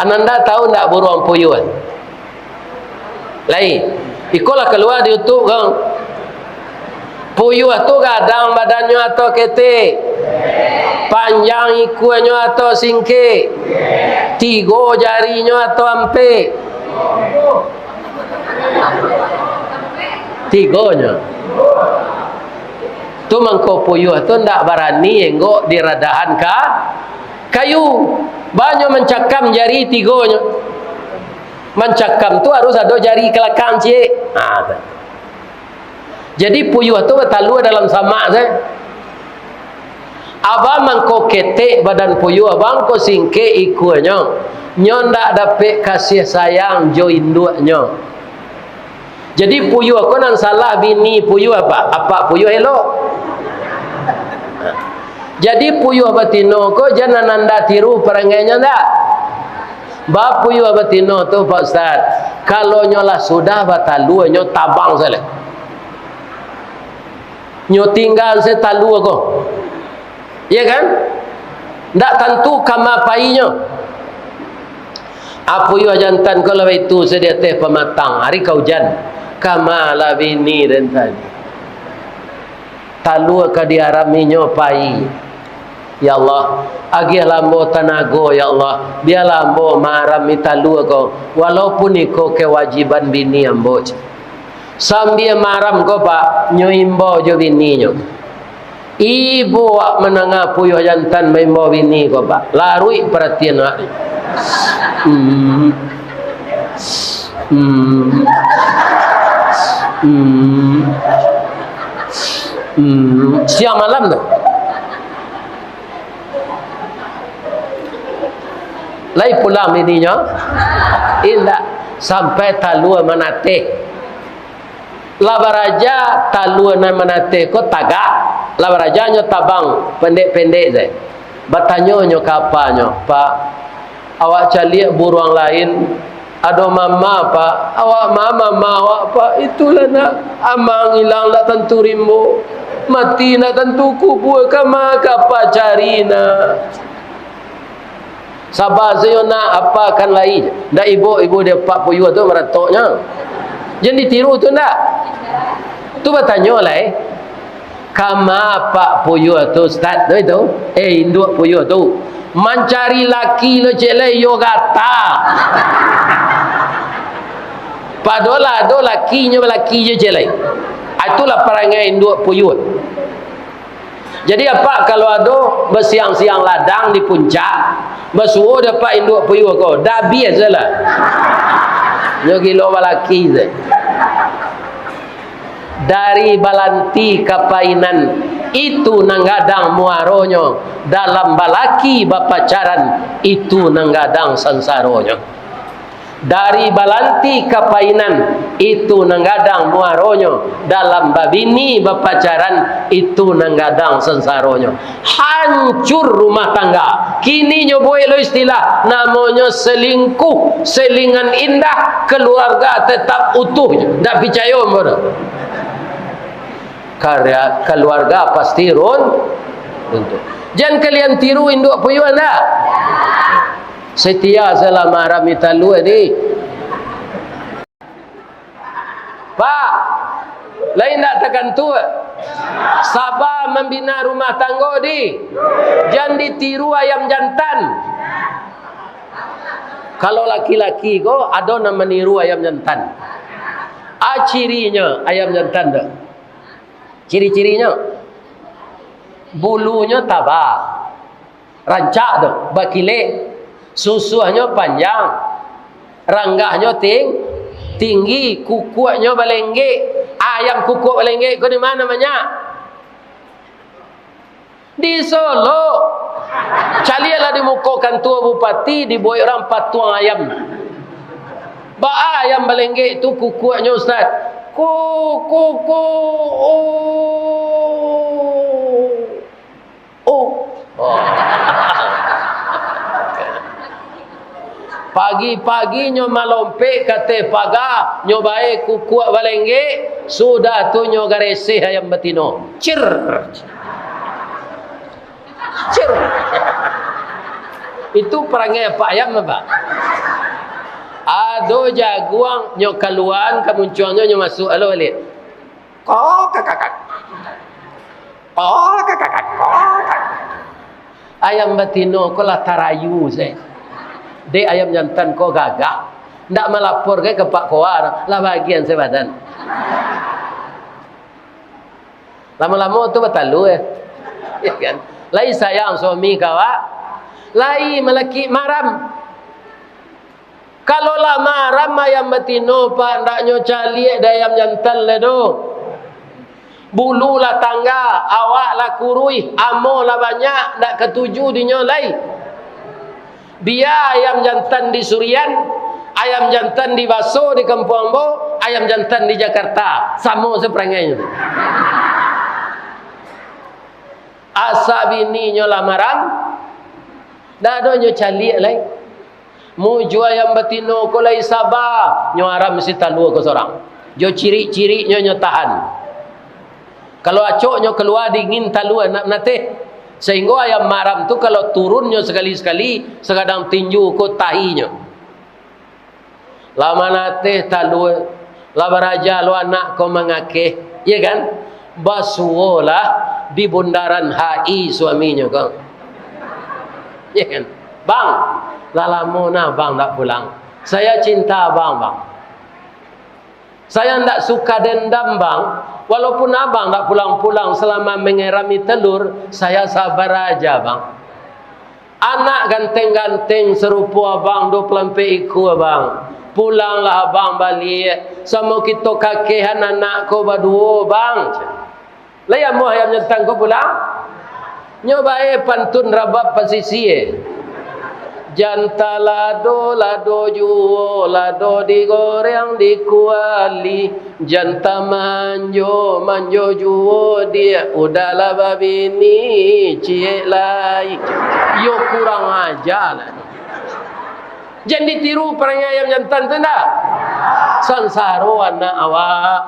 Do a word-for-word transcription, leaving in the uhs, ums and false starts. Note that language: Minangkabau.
Ananda tahu ndak buruang puyuah? Lai. Iko lah kalua di YouTube ko. Puyuah tu gadang badannyo atau ketek? Panjang ikuanyo atau singkek? Tigo jarinyo atau ampek? Tigonyo. Tu mangko puyuah tu ndak barani enggok di radahan ka-, kayu. Banyo mancakam jari tigonyo. Mancakam tu harus ado jari kalakang ciek. Ha, tu. Jadi puyuah tu batalua dalam samak se. Abah mangko ketek badan puyuah, abah mangko singkek ikuanyo. Nyo ndak dapek kasih sayang jo induaknyo. Jadi puyuah ko nan salah bini puyuah, apak, apak puyuah elok. Jadi puyuah batino ko jan ananda tiru parangainyo ndak? Ba puyuah batino tu, Pak Ustaz, kalau nyo lah sudah batalua, nyo tabang sajo. Nyo tingga se talua ko. Iya kan? Ndak tantu kama painyo. A puyuah jantan ko lah baitu se di ateh pamatang, ari ka ujan. Kama lah bini den tadi. Talua ka diaraminyo pai. Ya Allah, agiahlah ambo tanago, ya Allah. Bialah ambo maarami talua ko, walaupun iko kewajiban bini ambo. Sambia maaram ko, Pak, nyo imbau jo bininyo. Ibo awak mandanga puyuah jantan maimbau bini ko, Pak. Laruik paratian awak. Hmm. Hmm. Hmm. Hmm. Siang malam tu. Lai pulang bininyo? Indak. Sampai talua manateh. Lah baraja talua nan manateh ko tagak, lah baraja nyo tabang pendek-pendek se. Batanyo nyo ka apanyo, "Pak, awak caliak buruang lain, ado mama, Pak." "Awak ma-, mama awak, Pak?" "Itulah, Nak, amang ilang ndak tantu rimbo, mati ndak tantu kubua, kama ka apak cari, Nak?" Saba sajo, Nak, apak kan lai. Ndak ibo-ibo di apak puyuah tu maratoknyo. Jan ditiru tu ndak? Tu batanyo lai. Kama apak puyuah tu, Ustaz, tu itu. Eh, induak puyuah tu. Mancari laki lo cek lai, iyo gata. Padolah ado lakinyo, balaki jo cek lai. Ah, itulah parangai induak puyuah. Jadi, apak kalau ado basiang-siang ladang di puncak, basuo dek apak induak puyuah ko, dabiah sajolah. Nyo gilo balaki se. Dari balanti ka painan, itu nan gadang muaronyo, dalam balaki bapacaran, itu nan gadang sansaronyo. Dari balanti ka painan, itu nan gadang muaronyo, dalam babini bapacaran, itu nan gadang sansaronyo. Hancur rumah tangga. Kini nyo buek lo istilah, namonyo selingkuh, selingan indah, keluarga tetap utuh. Ndak picayo ambo tu. Karya, keluarga pasti run-, runtuh. Jan kalian tiru induak puyuah ndak? Setia sajolah maarami talua, di. Pak, lai ndak takantua? Saba mambina rumah tanggo, di. Jan ditiru ayam jantan. Kalau laki-laki ko, ado nan maniru ayam jantan. A cirinyo ayam jantan tu. Ciri-cirinyo, bulunyo taba, rancak tu, bakilek, susuahnyo panjang, ranggahnyo ting-, tinggi, kukuaknyo balenggek. Ayam kukuak balenggek ko di ma banyak? Di Solok. Caliaklah di muko kantua bupati, dibuek urang patuang ayam. Baa ayam balenggek tu kukuaknyo, Ustaz? Ku, ku, ku, oh. Oh. Oh. Pagi-pagi nyo malompek ka ateh paga, nyo bae kukuak balenggek, sudah tu nyo gareseh ayam batino. Cir. Cir. Itu parangai apak ayam apa? Ado jaguang, nyo kaluaan, ka muncuangnyo, nyo masuak, alo baliak. Kok, kak, kak, kak. Kok, kak, kak, kak. Kok, kak. Ayam batino ko lah tarayu se. Dek ayam jantan ko gagah. Ndak malapor ka Pak Koa, lah bagian se badan. Lamo-lamo tu batalua, eh. Ya kan? Lai sayang suami ka awak, lai malakik maram. Kalau lah maram ayam batino, Pak, ndak nyo caliak dek ayam jantan lai doh. Bulu lah tangga, awak lah kuruih, amo lah banyak, ndak katuju dinyo lai. Bia ayam jantan di Surian, ayam jantan di Baso di kampuang ambo, ayam jantan di Jakarta, samo se parangainyo tu. Asa bininyo lah maram, ndak ado nyo caliak lai. Mujua ayam batino ko lai saba, nyo aram si talua ko sorang. Jo cirik-ciriknyo nyo tahan. Kalau acok nyo kalua dingin talua nak manateh. Sahinggo ayam maram tu kalau turun nyo sakali-sakali, sagadang tinju ko tahinyo. Lah manateh talua, lah baraja lo anak ko mangakeh, ya kan? Basuolah di bundaran H I suaminyo ko. Ya kan? "Bang, lah lamo nah abang ndak pulang. Saya cinta abang, Bang. Saya ndak suka dendam, Bang. Walaupun abang ndak pulang-pulang selama mengerami telur, saya sabar aja, Bang. Anak ganteng-ganteng sarupo abang, dua puluah ampek ikua, Bang. Pulanglah abang baliak, samo kito kakehan anak ko baduo, Bang." Lai amuah ayam jantan ko pulang? Nyo bae pantun rabab pasisia. Janta lado, lado juo, lado digoreng di kuali. Janta manjo, manjo juo, diak, udahlah babini, ciek lai. Yo kurang aja lah. Jan ditiru parangai ayam jantan tu ndak? Sansaro anak awak.